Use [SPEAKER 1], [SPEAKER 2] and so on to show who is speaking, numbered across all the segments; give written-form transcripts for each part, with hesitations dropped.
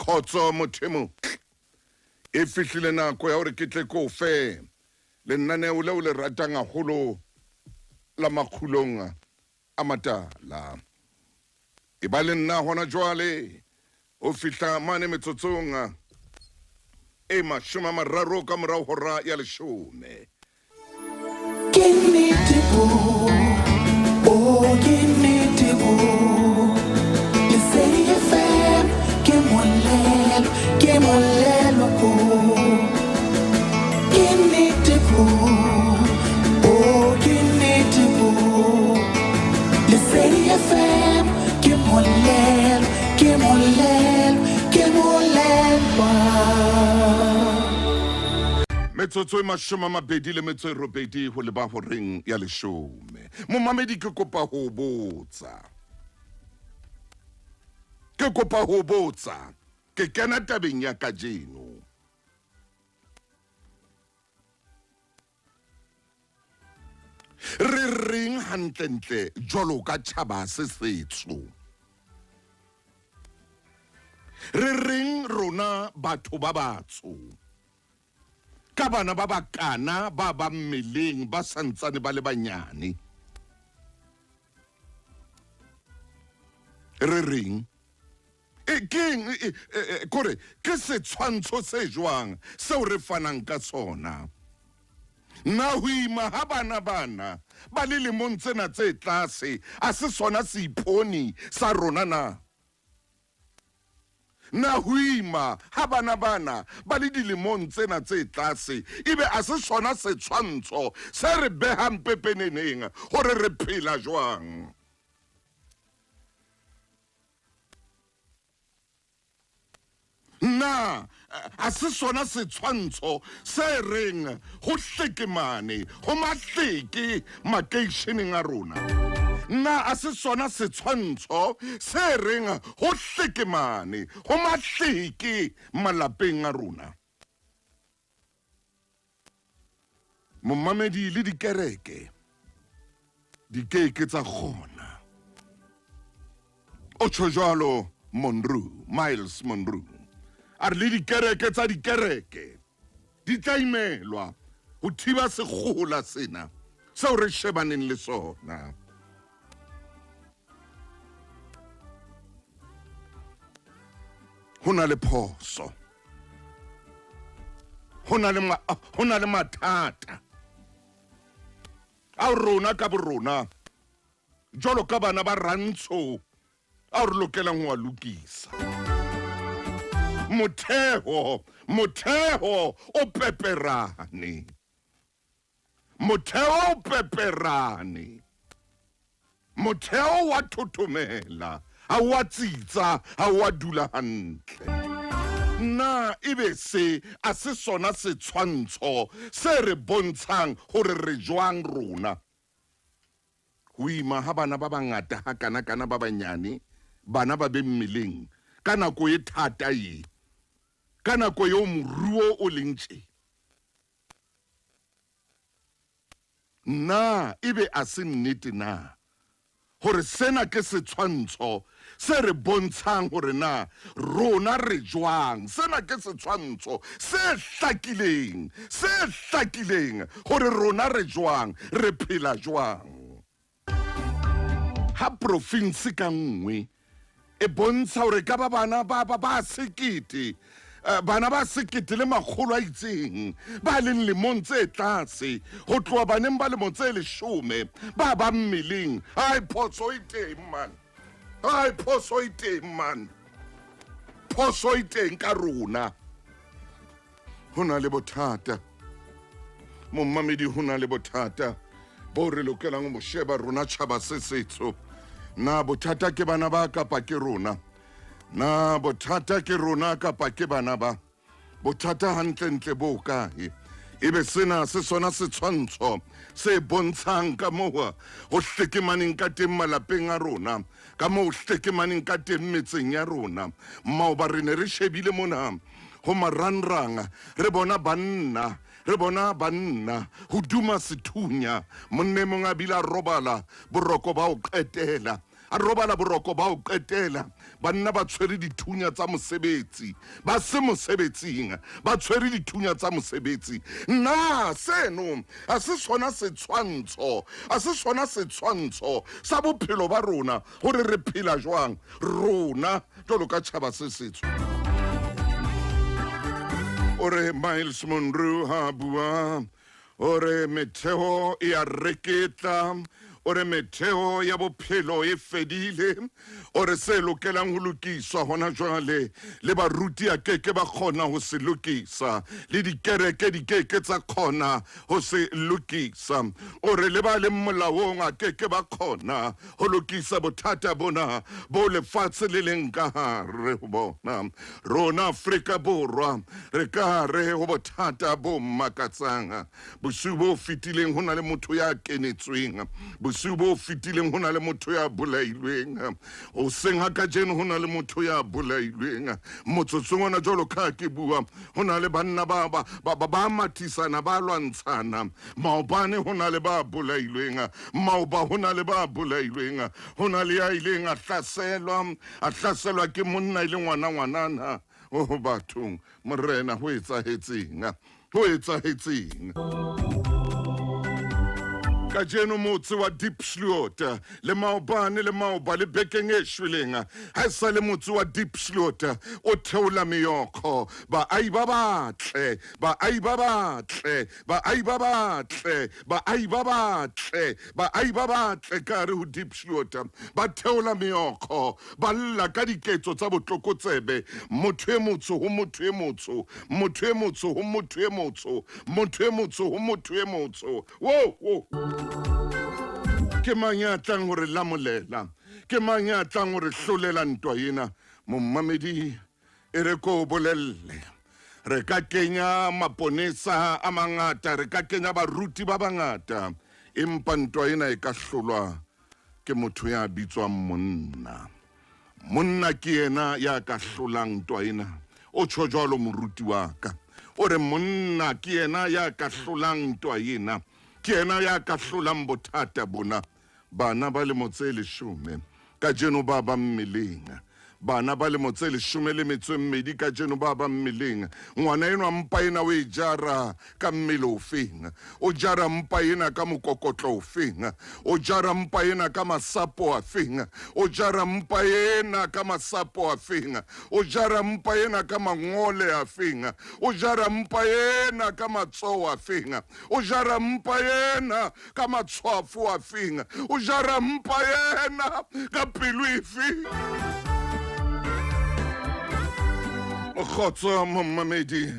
[SPEAKER 1] Khotso motho e motle. E fihlile nako ya hore ke tle ke o fe lenaneo leo le ratang haholo la makgulong a matala. E ba le nna hona jwale ho fihla mane metsotsong e 30 ka morao hora ya 10.
[SPEAKER 2] Ke nnete bo, oh ke nnete bo. Lesedi FM ke molelo, ke molelo bo. Ke nnete bo, oh ke nnete bo. Lesedi FM ke molelo, ke molelo, ke molelwa.
[SPEAKER 1] Metsotso e 28 ho leba horeng ya 10. Momamedi ke kopa ho botsa. Ke kopa ho botsa. Ke kena tabeng ya kajeno. Re reng hantlentle jwalo ka tjhaba se setsho? Re reng rona batho ba batsho ka bana ba bakana ba ba mmeleng ba santsane ba le banyane? Re reng? E keng e, e, e, kore ke setshwantsho se jwang seo re fanang ka sona? Na ho ima ha bana bana ba le lemong tsena tse tlase a se sona seiponi sa rona na? Na ho ima ha bana bana ba le dilemong tsena tse tlase ebe a se sona setshwantsho se re behang pepeneneng hore re phela jwang? Na a se sona setshwantsho se reng ho hlekemane ho mahleke makeisheneng a rona? Na a se sona setshwantsho se reng ho hlekemane ho mahleke malapeng a rona? Momamedi le dikereke di ke ke tsa kgona. O tjho jwalo Monroe, Miles Monroe. A re le dikereke tsa dikereke di tla imelwa ho thiba sekgohola sena seo re shebaneng le sona. Ho na le phoso. Ho na le ho na le mathata ao rona ka borona jwalo ka bana ba rantsho ao re lokelang ho a lokisa. Motheo, motheo o peperane. Motheo o peperane. Motheo wa thothomela, ha o a tsitsa, ha o a dula hantle. Na ebe se a se sona setshwantsho se re bontshang hore re jwang rona? Ho ima ha bana ba bangata hakana-kana ba banyane, bana ba be mmeleng ka nako e thata ye, ka nako eo moruo o leng tje. Na ebe a se nnete na hore sena ke setshwantsho se re bontshang hore na rona re jwang? Sena ke setshwantsho se hlakileng, se hlakileng hore rona re jwang, re phela jwang. Ha profinse ka nngwe e bontsha hore ka ba bana ba ba ba sekete eh, bana ba 1100 a itseng ba leng lemong tse tlase ho tloha baneng ba lemo tse 10 ba ba mmeleng. Ai, phoso e teng man, ai, phoso e teng man, phoso e teng ka rona. Ho na le bothata momamedi, ho na le bothata bo re lokelang ho bo sheba rona tjhaba se setsho. Na bothata ke bana ba kapa ke rona? Na bothata ke rona kapa ke bana ba? Bothata hantlentle bo kae? Ebe sena se sona setshwantsho se bontshang ka moo ho hlekemaneng ka teng malapeng a rona, ka moo hlekemaneng ka teng metseng ya rona. Maoba re ne re shebile mona ho marangrang, re bona banna, re bona banna ho duma sethunya, monna e mong a bile a robala boroko ba ho qetela. a robala boroko ba ho qetela, banna ba tshwere dithunya tsa mosebetsi, ba se mosebetsing, ba tshwere dithunya tsa mosebetsi. Na seno ha se sona setshwantsho, ha se sona setshwantsho sa bophelo ba rona, hore re phela jwang rona jwalo ka tjhaba se setsho? O re Miles Monroe ha bua, o re metheo e a reketla, o re metheo ya bophelo e fedile, o re se lokelang ho lokiswa hona jwale le baruti a keke ba kgona ho se lokisa, le dikereke di keke tsa kgona ho se lokisa, o re le ba leng molaong a keke ba kgona ho lokisa bothata bona bo lefatshe le leng ka hare ho bona. Rona Afrika Borwa re ka hare ho bothata bo makatsang. Bosiu bo fetileng ho na le motho ya kenetsweng, bosiu bo fetileng ho na le motho ya bolailweng, hoseng ha kajeno ho na le motho ya bolailweng, motsotsong ona jwalo ka ke bua ho na le banna ba ba ba ba mathisana, ba lwantshana. Maobane ho na le ba bolailweng, maoba ho na le ba bolailweng, ho na le ya ileng a hlaselwa, a hlaselwa ke monna e le ngwana ngwanana. Oh bathong, morena, ho etsahetseng? Ho etsahetseng? Kajeno motse wa Diepsloot le maobane le maoba le bekeng e shweleng, ha e sa le motse wa Diepsloot o theola meokgo. Baahi ba batle, baahi ba batle, baahi ba batle, baahi ba batle, baahi ba batle ka hare ho Diepsloot ba theola meokgo, ba lla ka diketso tsa botlokotsebe, motho e motsho ho motho e motsho, motho e motsho ho motho e motsho, motho e motsho ho motho e motsho. Wo, wo. Ke mang ya tlang ho re lamolela? Ke mang ya tlang ho re hlolela ntwa ena? Mommamedi, e re ko o bolelle, re ka kenya maponesa a mangata, re ka kenya baruti ba bangata, empa ntwa ena e ka hlolwa ke motho ya bitswang monna. Monna ke yena ya ka hlolang ntwa ena. O tjho jwalo moruti wa ka. O re monna ke yena ya ka hlolang ntwa ena. Ke yena ya ka hlolang bothata bona. Bana ba lemo tse leshome kajeno ba ba mmeleng. Bana ba lemo tse 12 kajeno ba ba mmeleng. Ngwana enwa mpa ena o e jara ka mmele ofeng? O jara mpa ena ka mokokotlo ofeng? O jara mpa ena ka masapo afeng? O jara mpa ena ka masapo afeng? O jara mpa ena ka mangole afeng? O jara mpa ena ka matsoho afeng? O jara mpa ena ka matshwafo afeng? O jara mpa ena ka pelo efe? Kgotso momamedi,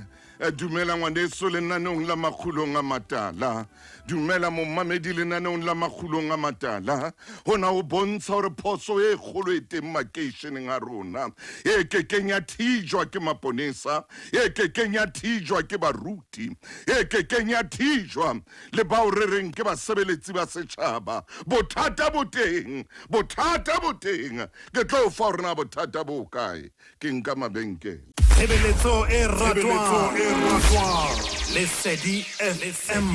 [SPEAKER 1] dumela ngwaneso lenaneong la Makgulong a Matala. Dumela momamedi lenaneong la Makgulong a Matala. Hona ho bontsha hore phoso e kgolo e teng makeisheneng a rona, e kekeng ya thijwa ke maponesa, e kekeng ya thijwa ke baruti, e kekeng ya thijwa le bao re reng ke basebeletsi ba setjhaba. Bothata bo teng, bothata bo teng. Ke tlo fa hore na bothata bo kae. Ke nka mabenkele.
[SPEAKER 3] Tshebeletso e ratwang Lesedi FM.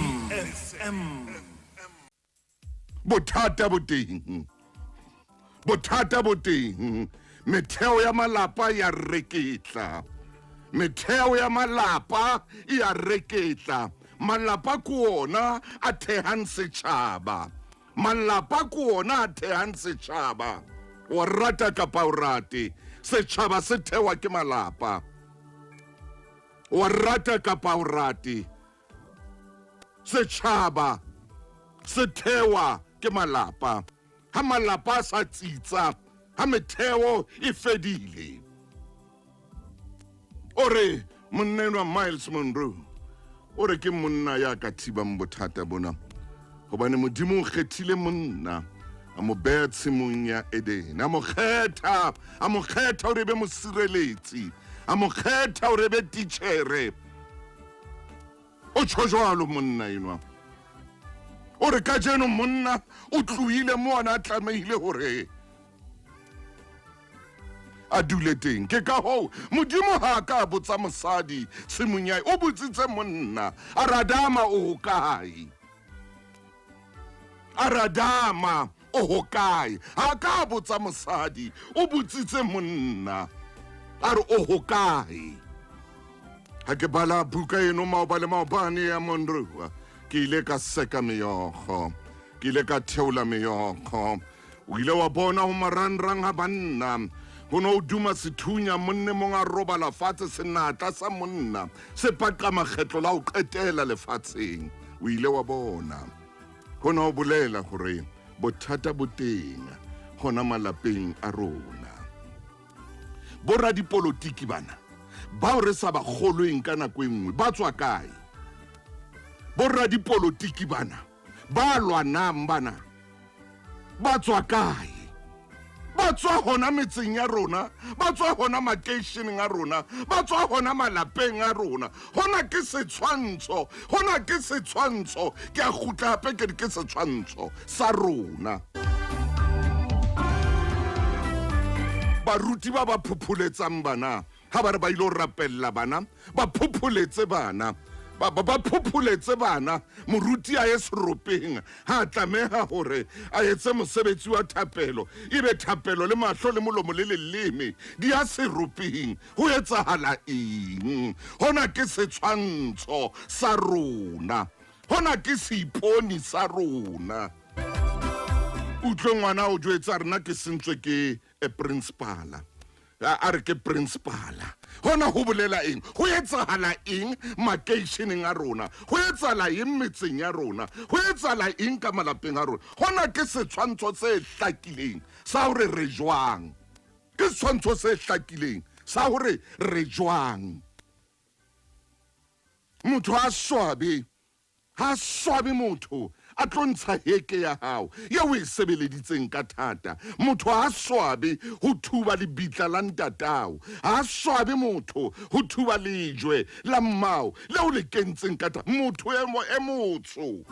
[SPEAKER 1] Bothata bo teng, bothata bo teng. Metheo ya malapa ya reketla, metheo ya malapa e ya reketla. Malapa ke ona a thehang setjhaba, malapa ke ona a thehang setjhaba. O rata kapa o rate, setjhaba se thewa ke malapa. O rata kapa o rate, setjhaba se thewa ke malapa. Ha malapa a sa tsitsa, ha metheo e fedile. O re monna enwa Miles Monroe o re ke monna ya ka thibang bothata bona, hobane Modimo o kgethile monna, a mo beha tshimong ya Edene, a mo kgetha, a mo kgetha hore e be mosireletsi, a mo kgetha hore e be titjhere. O tjho jwalo monna enwa. O re kajeno monna o tlohile mo ana a tlamehile hore a dule teng. Ke ka hoo Modimo ha a ka a botsa mosadi tshimong ya, o botsitse monna, a re Adama o hokae? A re Adama O hokae? Ha a ka a botsa mosadi, o botsitse monna. A re, O hokae? Ha ke bala buka eno maoba le maobane ya Monroe, ke ile ka seka meokgo. Ke ile ka theola meokgo. O ile wa bona ho marangrang ha banna ho no duma sethunya, monne mong a robala fatshe, senatla sa monna se paqama kgetlo la ho qetela lefatsheng. O ile wa bona. Hona ho bolela hore bothata bo teng hona malapeng a rona. Boradipolotiki bana bao re sa ba kgolweng ka nako e nngwe ba tswa kae? Boradipolotiki bana ba lwanang bana ba tswa kae? Ba tswa hona metseng ya rona, ba tswa hona makeisheneng a rona, ba tswa hona malapeng a rona. Hona ke setshwantsho, hona ke setshwantsho, ke a kgutla hape ke re ke setshwantsho sa rona. Baruti ba ba phopholetsang bana ha ba re ba ile rapella bana, ba phopholetse bana, ba ba phopholetse bana. Moruti a ye seropeng ha a tlameha hore a etse mosebetsi wa thapelo, ebe thapelo le mahlo le molomo le leleme di ya seropeng. Ho etsahala eng? Hona ke setshwantsho sa rona, hona ke seiponi sa rona. Utlwe ngwana o jwetsa rena ke sentswe ke e principala, a re ke principala. Hona ho bolela eng? Ho etsahala eng makeisheneng a rona? Ho etsahala eng metseng ya rona? Ho etsahala eng ka malapeng a rona? Hona ke setshwantsho se hlakileng sa hore re jwang. Ke setshwantsho se hlakileng sa hore re jwang. Motho a swabe, ha swabe motho a tlo ntsha heke ya hao eo o e sebeleditseng ka thata. Motho ha swabe ho thuba lebitla la ntatao, ha swabe motho ho thuba lejwe la mmao leo le kentseng ka thata. Motho e motsho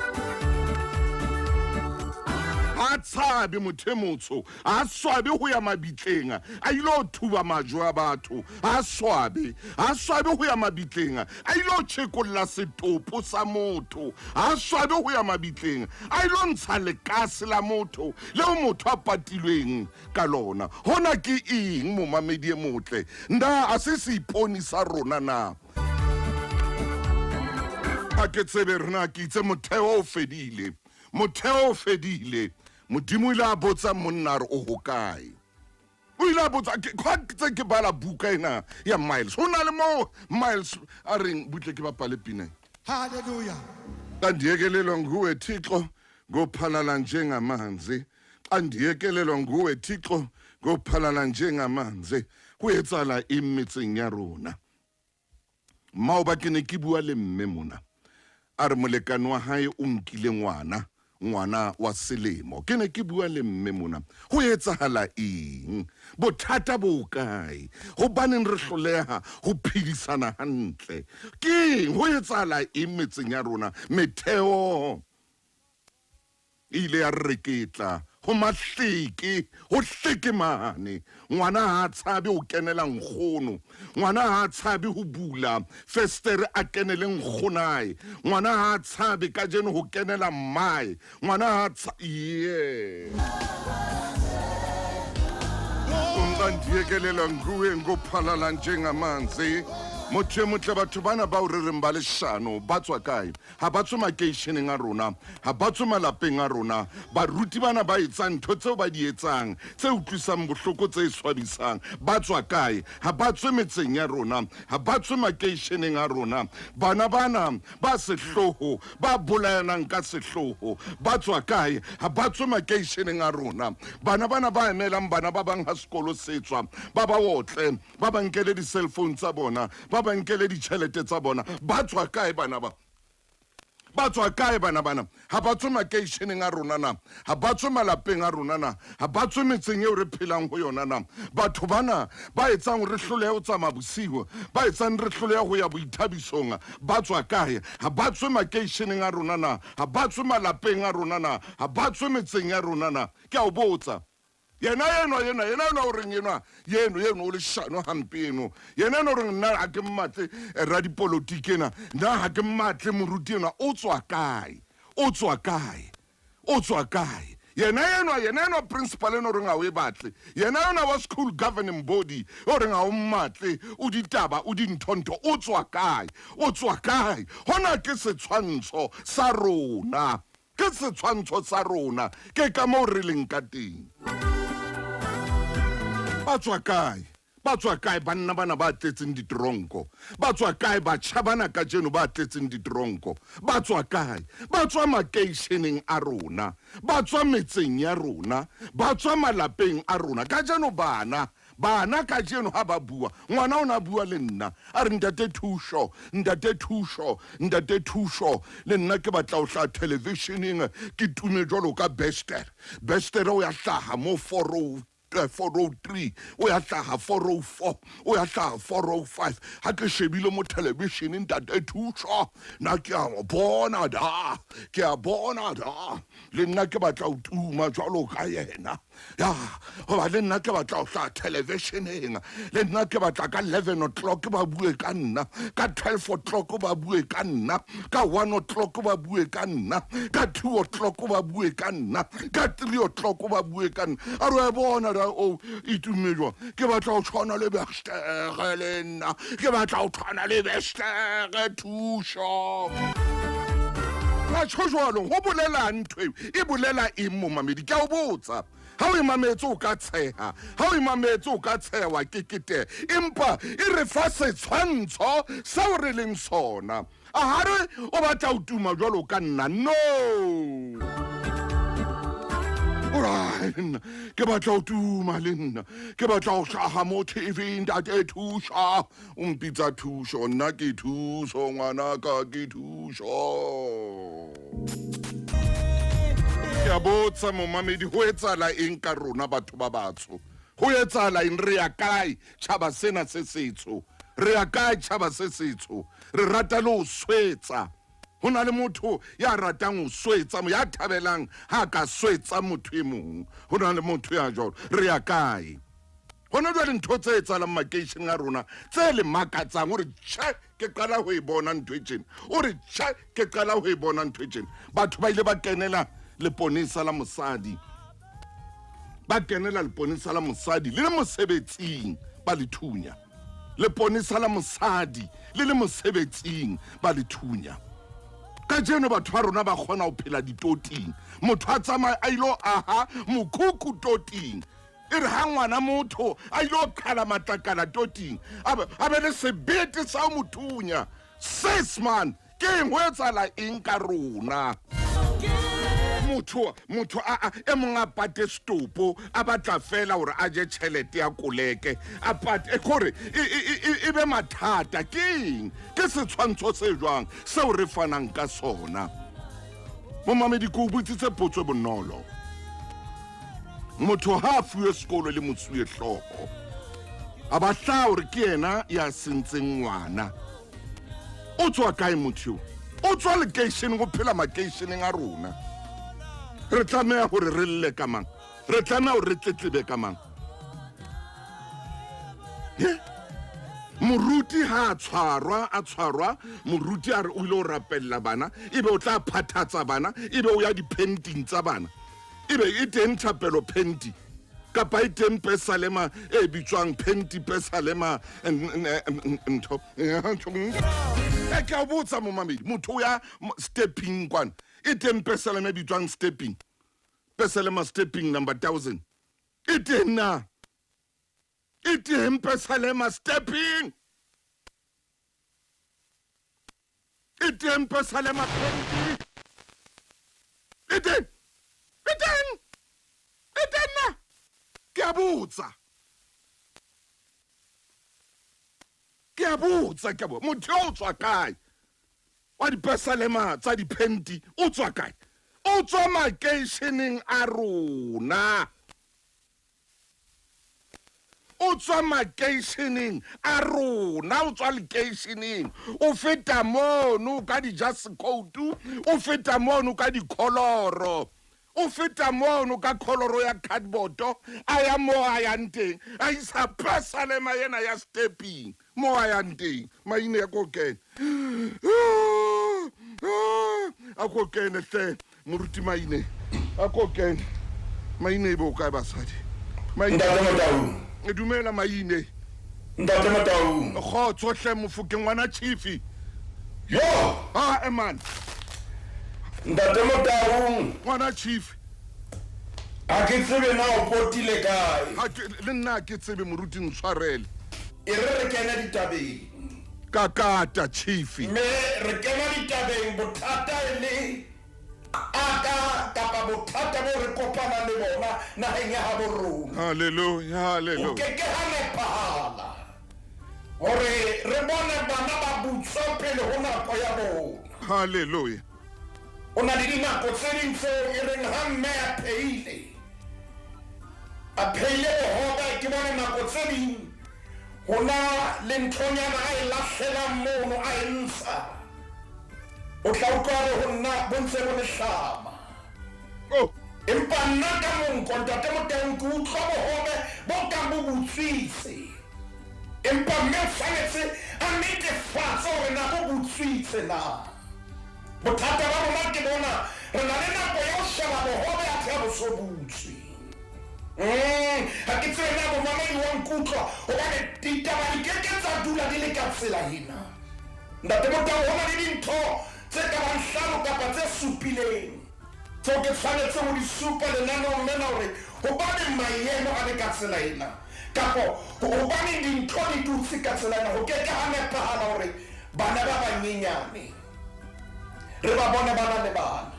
[SPEAKER 1] ha tshabe, motho e motsho ha swabe ho ya mabitleng a ile ho thuba majwe a batho, ha swabe, ha swabe ho ya mabitleng a ile ho tjhekolla setopo sa motho, ha swabe ho ya mabitleng a ile ho ntsha lekase la motho leo motho a patilweng ka lona. Hona ke eng, momamedi e motle? Na a se seiponi sa rona na? Ha ke tsebe rena, ke itse motheo o fedile, motheo o fedile. Modimo o ile a botsa monna a re o hokae? O ile a botsa ha tse ke bala buka ena ya Miles. Ho na le moo Miles a reng butle ke bapale pina.
[SPEAKER 2] Hallelujah.
[SPEAKER 1] Xa ndiyekelelwa nguwe Thixo ngophalala njengamanzi. Xa ndiyekelelwa nguwe Thixo ngophalala njengamanzi. Ho etsahala eng metseng ya rona? Maoba ke ne ke bua le mme mona, a re molekane wa hae o nkile ngwana, ngwana wa selemo. Ke ne ke bua le mme mona, ho etsahala eng? Bothata bo kae? Hobaneng re hloleha ho phedisana hantle? Keng? Ho etsahala eng metseng ya rona? Metheo e ile ya reketla ho mahleke, ho hleke mane. Ngwana ha a tshabe ho kenela nkgono, ngwana ha a tshabe ho bula festere a kenele nkgonae, ngwana ha a tshabe kajeno ho kenela mmae, ngwana ha a yeah. Ungandiyekelela nguwe ngophalala njengamanzi. Motho e motle, batho bana bao re reng ba leshano ba tswa kae? Ha ba tswe makeisheneng a rona, ha ba tswe malapeng a rona. Baruti bana ba etsang ntho tseo ba di etsang tse utlwisang bohloko, tse swabisang, ba tswa kae? Ha ba tswe metseng ya rona, ha ba tswe makeisheneng a rona. Bana bana ba sehloho, ba bolayanang ka sehloho, ba tswa kae? Ha ba tswe makeisheneng a rona. Bana bana ba emelang bana ba bang ha sekolo se tswa, ba ba otle, ba ba nkele di-cell phone tsa bona, ba ba nkele ditjhelete tsa bona, ba tswa kae bana ba? Ba tswa kae bana bana? Ha ba tswe makeisheneng a rona na? Ha ba tswe malapeng a rona na? Ha ba tswe metseng eo re phelang ho yona na? Batho bana ba etsang re hlolehe ho tsamaya bosiu, ba etsang re hlolehe ho ya boithabisong, ba tswa kae? Ha ba tswe makeisheneng a rona na? Ha ba tswe malapeng a rona na? Ha ba tswe metseng ya rona na? Ke a o botsa. Yena enwa, yena, yena enwa o reng enwa, yeno, yeno o leshano hampe eno. Yena enwa o reng nna ha ke mmatle radipolotiki ena, nna ha ke mmatle moruti enwa, o tswa kae? O tswa kae? O tswa kae? Yena enwa, yena enwa principal eno reng ha o e batle. Yena enwa wa school governing body o reng ha o mmatle, o ditaba, o dinthontho, o tswa kae? O tswa kae? Hona ke setshwantsho sa rona. Ke setshwantsho sa rona. Ke ka moo re leng ka teng. Ba tswa kae? Ba tswa kae banna bana ba tletseng diteronko? Ba tswa kae batjha bana kajeno ba tletseng diteronko? Ba tswa kae? Ba tswa makeisheneng a rona. Ba tswa metseng ya rona. Ba tswa malapeng a rona. Kajeno bana, bana kajeno ha ba bua, ngwana o na bua le nna. A re, Ntate Thuso, Ntate Thuso, Ntate Thuso, le nna ke batla ho hlaha televisheneng, ke tume jwalo ka Bester. Bester o ya hlaha mo 403, o ya hlaha 404, o ya hlaha 405. Ha ke shebile mo television, Ntate Thuso, nna ke a bona da, ke a bona da. Le nna ke batla ho tuma jwalo ka yena. Ya, hoba le nna ke batla ho hlaha televisioneng. Le nna ke batla ka 11 o'clock ba bue ka nna, ka 12 o'clock ba bue ka nna, ka 1 o'clock ba bue ka nna, ka 2 o'clock ba bue ka nna, ka 3 o'clock ba bue ka nna. A re bona ra o itume jwang? Ke batla ho tshwana le Bester le nna, ke batla ho tshwana le Bester Thuso. Ka tjho jwalo, ho bolela ntho eo, e bolela eng momamedi? Ke a o botsa. Ha o e mametse o ka tsheha, ha o e mametse o ka tsheha wa keketeha, empa e re fa setshwantsho seo re leng sona. A ha re o batla ho tuma jwalo ka nna? No. Alright, nna ke batla ho tuma le nna, ke batla ho hlaha mo TV, Ntate Thuso. O mpitsa Thuso, nna ke Thuso, ngwanaka ke Thuso. Ke a botsa momamedi, ho etsahala eng ka rona batho ba batsho? Ho etsahala eng? Re ya kae tjhaba sena se setsho? Re ya kae tjhaba se setsho? Re rata le ho swetsa. Ho na le motho ya ratang ho swetsa, ya thabelang ha ka swetsa motho e mong. Ho na le motho ya jwalo. Re ya kae? Hona jwale ntho tse etsahalang makeisheneng a rona tse le makatsang, o re tjhe ke qala ho e bona ntho e tjena, o re tjhe ke qala ho e bona ntho e tjena. Batho ba ile ba kenela leponesa la mosadi, ba kenela leponesa la mosadi le le mosebetsing ba le thunya. Leponesa la mosadi le le mosebetsing ba le thunya. Kajeno batho ba rona ba kgona ho phela ditoting. Motho a tsamaye a ilo aha mokhukhu toting. E re ha ngwana motho a ilo qhala matlakala toting, a be le sebete sa ho mo thunya. Sis man, ke eng ho etsahala eng ka rona? Motho, motho a, a, e mong a pate setopo, a batla fela hore a je tjhelete ya koleke, a pate, e kore, e, e, e, e be mathata. Ke eng? Ke setshwantsho se jwang seo re fanang ka sona? Momamedi, ke o botsitse potso e bonolo. Motho ha a fuwe sekolo le mosuwe hlooho, a ba hlaha hore ke yena ya sentseng ngwana. O tswa kae motho eo? O tswa lekeisheneng, o phela makeisheneng a rona. Re tlameha hore re lle ka mang? Re tlameha hore re tletlebe ka mang? He? Moruti ha a tshwarwa, a tshwarwa, moruti a re o ile ho rapella bana, ebe o tla phathatsa bana, ebe o ya di-painting tsa bana. Ebe e teng thapelo phenti, kapa e teng pesalema e bitswang phenti pesalema ntho. E ke a botsa momamedi, motho o ya stepping kwana, e teng pesalema e bitswang stepping, pesalema stepping number 1000. E teng na? E teng pesalema stepping? E teng pesalema phenti? E teng? E teng? E teng na? Ke a botsa. Ke a botsa, ke a botsa. Motho o tswa kae? Wa dipesalema tsa diphenti o tswa kae? O tswa makeisheneng a rona. O tswa makeisheneng a rona, o tswa lekeisheneng, o feta mono ka dijasekoutu, o feta mono ka dikholoro, o feta mono ka kholoro ya cardboardo, a ya mo a yang teng, a isa pesalema ena ya stepping mo a yang teng. Maine ya ko kene, a ko kene hle moruti Maine, a ko kene. Maine e be o kae basadi? Maine.
[SPEAKER 4] Ntate Motaung.
[SPEAKER 1] E dumela Maine.
[SPEAKER 4] Ntate Motaung.
[SPEAKER 1] Kgotso hle Mofokeng ngwana Chief.
[SPEAKER 4] Yo!
[SPEAKER 1] Ah, eh man.
[SPEAKER 4] Ntate Motaung.
[SPEAKER 1] Ngwana Chief.
[SPEAKER 4] Ha ke tsebe na o potile kae.
[SPEAKER 1] Ha ke le nna ha ke tsebe moruti ntshwarele.
[SPEAKER 4] E re re kene ditabeng.
[SPEAKER 1] Ka kata Chief.
[SPEAKER 4] Mme re kena ditabeng bothata e le aka kapa bothata bo re kopanang le bona naheng ya habo rona.
[SPEAKER 1] Hallelujah, hallelujah.
[SPEAKER 4] Ho ke ke ha nepahala hore re bone bana ba butswa pele ho nako ya bona.
[SPEAKER 1] Hallelujah.
[SPEAKER 4] Ho na le dinako tse ding tseo e reng ha mme a phehile, a phehile bohobe, ke bone nako tse ding ho na le nthonyana a e lahlelang mono a e ntsha. O tla utlwa a re ho nna bo ntse bo le hlama.
[SPEAKER 1] Oh.
[SPEAKER 4] Empa nna ka monko, Ntate Motaung, ke utlwa bohobe bo kang bo butswitse. Empa mme o tshwanetse a netefatse hore na bo butswitse na. Bothata ba rona ke bona, re na le nako ya ho sheba bohobe athe ha bo so butswe. Ha ke tsebe na momamedi wa nkutlwa, hobane ditaba di ke ke tsa dula di le ka tsela ena. Ntate Motau, ho na le dintho tse ka bang hlano kapa tse supileng tseo ke tshwanetseng ho di supa lenaneong lena hore hobaneng maemo a le ka tsela ena, kapo hobaneng dintho di dutse ka tsela ena. Ho ke ke ha nepahala hore bana ba banyenyane re ba bone ba na le bana.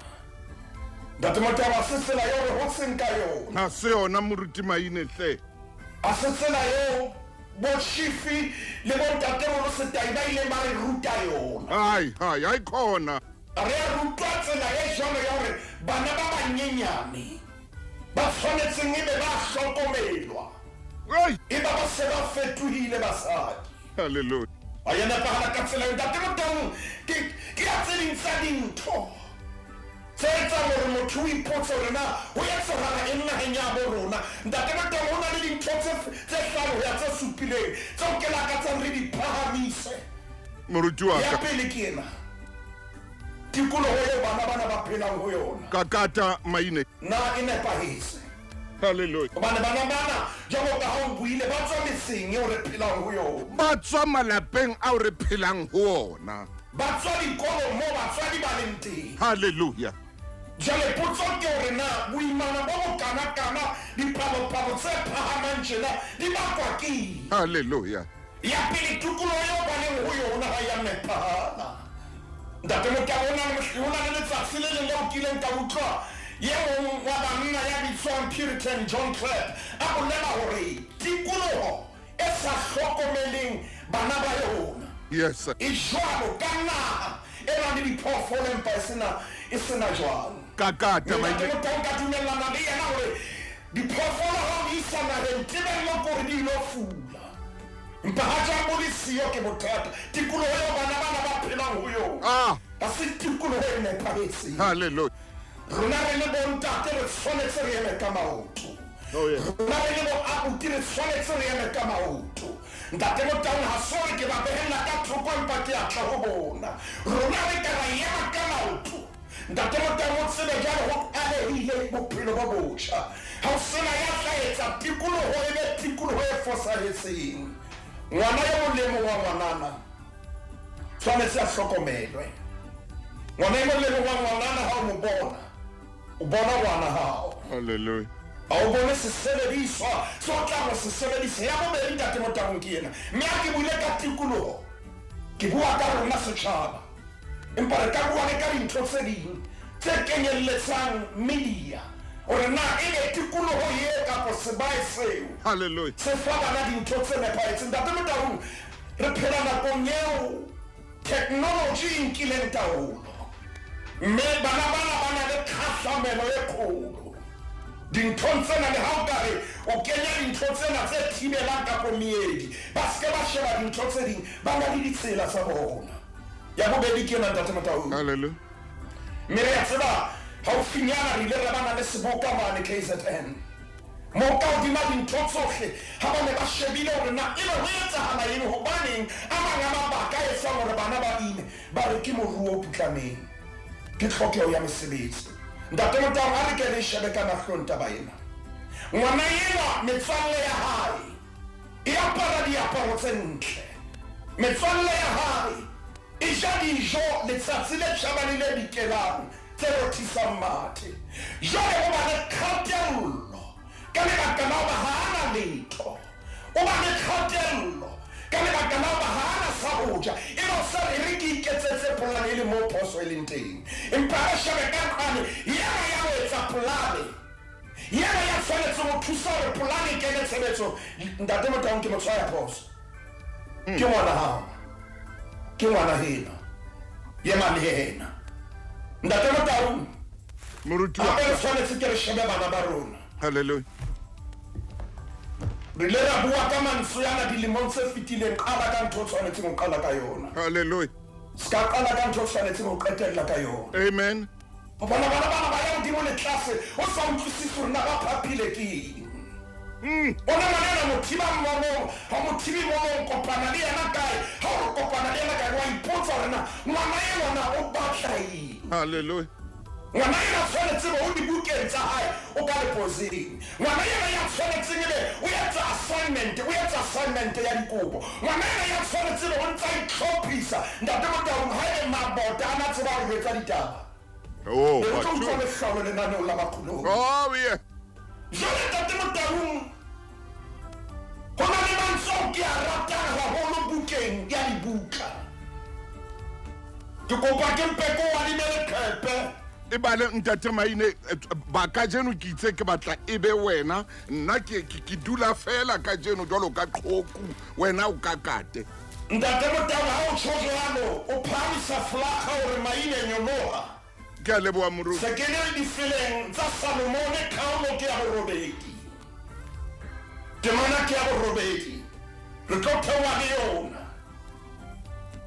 [SPEAKER 4] Ntate Motau, ha se tsela eo re hotseng ka yona.
[SPEAKER 1] Ha se yona, Moruti Maine hle.
[SPEAKER 4] Ha se tsela eo bo Chifi le bo Ntatemolo Setai ba ileng ba re ruta yona.
[SPEAKER 1] Hai, hai, hai khona.
[SPEAKER 4] Re a rutwa tsela e jwalo ya hore bana ba banyenyane ba tshwanetseng ebe ba hlokomelwa,
[SPEAKER 1] Ai.
[SPEAKER 4] eba ba se ba fetohile basadi.
[SPEAKER 1] Hallelujah.
[SPEAKER 4] Ha ya nepahala ka tsela eo. Ntate Motaung, ke, ke ya tse ding tsa dintho tse etsang hore motho o ipotse hore na ho etsahala eng naheng ya bo rona. Ntate Motaung, ho na le dintho tse, tse hlano ho ya tse supileng tseo ke lakatsang re di phahamise.
[SPEAKER 1] Moruti wa
[SPEAKER 4] Ya
[SPEAKER 1] ka.
[SPEAKER 4] pele ke ena, tikoloho eo bana bana ba phelang ho yona.
[SPEAKER 1] Ka kata Maine.
[SPEAKER 4] Na e nepahetse?
[SPEAKER 1] Hallelujah.
[SPEAKER 4] Hobane bana bana, jwalo ka ha o buile, ba tswa metseng eo re phelang ho yona.
[SPEAKER 1] Ba tswa malapeng ao re phelang ho ona.
[SPEAKER 4] Ba tswa dikolong moo batswadi ba leng teng.
[SPEAKER 1] Hallelujah.
[SPEAKER 4] Jwale potso ke hore na boimana bo bokanakana, dipalopalo tse phahamang tjena di bakwa ke eng?
[SPEAKER 1] Hallelujah.
[SPEAKER 4] Ya pele, tikoloho eo ba leng ho yona ha ya nepahala. Ntate Motau, ho na le, ho na le letsatsi le leng leo ke ileng ka utlwa ye mong wa banna ya bitswang Puritan John Clapp a bolela hore tikoloho e sa hlokomeleng bana ba yona
[SPEAKER 1] Yes, sir.
[SPEAKER 4] e jwalo ka naha e nang le diphoofolo empa e sena, e sena jwang.
[SPEAKER 1] Ka kata,
[SPEAKER 4] Mme Ntate
[SPEAKER 1] Maine.
[SPEAKER 4] Motau, nka dumellana le yena hore diphoofolo ha o di isa naheng, tebello ke hore di ilo fula. Empa ha jwang bo le siyo ke bothata. Tikoloho eo bana bana ba phelang ho yona
[SPEAKER 1] Ah.
[SPEAKER 4] ha se tikoloho e nepahetseng.
[SPEAKER 1] Hallelujah.
[SPEAKER 4] Rona re le bontate re tshwanetse re eme ka maoto.
[SPEAKER 1] Oh, yeah.
[SPEAKER 4] Rona re le bo abuti re tshwanetse re eme ka maoto. Ntate Motaung, ha se hore ke ba behella ka thoko empa ke a tla ho bona. Rona re ka ra ema ka maoto. Ntate Motaung, o tsebe jwale ho qalehile bophelo bo botjha. Ha ho sena ya tla etsa tikoloho e be tikoloho e fosahetseng. Ngwana e mong le e mong wa ngwanana tshwanetse a hlokomelwe. Ngwana e mong le e mong wa ngwanana ha o mo bona, o bona ngwana hao.
[SPEAKER 1] Hallelujah.
[SPEAKER 4] Ha o bone sesebediswa se o tlang ho se sebedisa. Ya bobedi, Ntate Motaung, ke ena. Mme ha ke buile ka tikoloho, ke bua ka rona setjhaba. Empa re ka bua le ka dintho tse ding tse kenyelletsang media, hore na ebe tikoloho ye kapa sebae seo
[SPEAKER 1] Hallelujah.
[SPEAKER 4] se fa bana dintho tse nepahetseng. Ntate Motaung, re phela nakong eo technology e nkileng taolo, mme bana bana ba na le kgahlamelo e kgolo dinthong tsena. Le ha o ka re o kenya dintho tsena tse thibelang kapo meedi, ba se ke ba sheba dintho tse ding, ba na le ditsela tsa bona. Ya bobedi ke ena, Ntate Motaung.
[SPEAKER 1] Hallelujah.
[SPEAKER 4] Mme re a tseba haufinyana re ile ra bana le seboka mane KZN, moo ka hodima dintho tsohle ha ba ne ba shebile hore na ebe ho etsahala eng, hobaneng a mang a mabaka a etsang hore bana ba ime, ba re ke moruo o putlameng, ke tlhokeho ya mesebetsi. Ntate Motaung, ha re ke re shebe ka mahlong taba ena. Ngwana enwa metswalle ya hae e apara diaparo tse ntle. Metswalle ya hae e ja dijo letsatsi le tjhabang le le dikelang tse rothisang mathe. Jwale o ba le kgatello ka lebaka la hoba ha a na letho. O ba le kgatello ka lebaka la hoba ha a na sa ho ja. Ebe o sa re, E re ke iketsetse polane e le moo phoso e leng teng. Empa ha re shebe ka nqane, yena ya ho etsa polane, yena ya tshwanetseng ho thusa hore polane e kene tshebetsong, Ntate Motaung ke mo tshwaya phoso. Ke ngwana hao. Ke ngwana heno. Ema le yena. Ntate Motaung,
[SPEAKER 1] Moruti wa
[SPEAKER 4] hape re
[SPEAKER 1] ka.
[SPEAKER 4] tshwanetse ke re shebe bana ba rona.
[SPEAKER 1] Hallelujah.
[SPEAKER 4] Re ile ra bua ka mantswe ana dilemong tse fetileng, qala ka ntho o tshwanetseng ho qala ka yona.
[SPEAKER 1] Hallelujah.
[SPEAKER 4] Se ka qala ka ntho o tshwanetseng ho qetella ka yona.
[SPEAKER 1] Amen.
[SPEAKER 4] O bona bana bana ba ya hodimo le tlase, o sa utlwisise hore na ba phaphile ke eng. Ona ngwana enwa mo thiba mmolong, ha o mo thibe molong, kopana le yena kae? Ha o re kopana le yena kae, wa ipotsa hore na ngwana enwa na o batla eng.
[SPEAKER 1] Hallelujah.
[SPEAKER 4] Ngwana ena tshwanetse be o dibukeng tsa hae o ka leposeng. Ngwana ena ya tshwanetseng ebe o etsa assignment, o etsa assignment ya dikopo. Ngwana ena ya tshwanetse be o ntsa itlhophisa. Ntate Motaung haebe mabota a na tseba ho etsa ditaba.
[SPEAKER 1] Oh,
[SPEAKER 4] Be re tlo utlwa
[SPEAKER 1] batho.
[SPEAKER 4] mehlolo lenaneong la Makgolong.
[SPEAKER 1] Oh, yeah.
[SPEAKER 4] Jwale Ntate Motaung, ho na le mantswe ao ke a ratang haholo bukeng ya dibuka. Ke kopa ke mpe ke o adime leqhepe.
[SPEAKER 1] E bale ntate Maine, ba kajeno ke itse ke batla e be wena, nna ke ke ke dula fela kajeno jwalo ka qhoku, wena o ka kate.
[SPEAKER 4] Ntate Motaung, ha o tjho jwalo, o phahamisa folakga hore Maine nyoloha.
[SPEAKER 1] Ke a leboha moruti.
[SPEAKER 4] Se ke le difeleng tsa Salomone, kgaolo ke ya borobedi. Temana ke ya borobedi. Re tlo theoha le yona.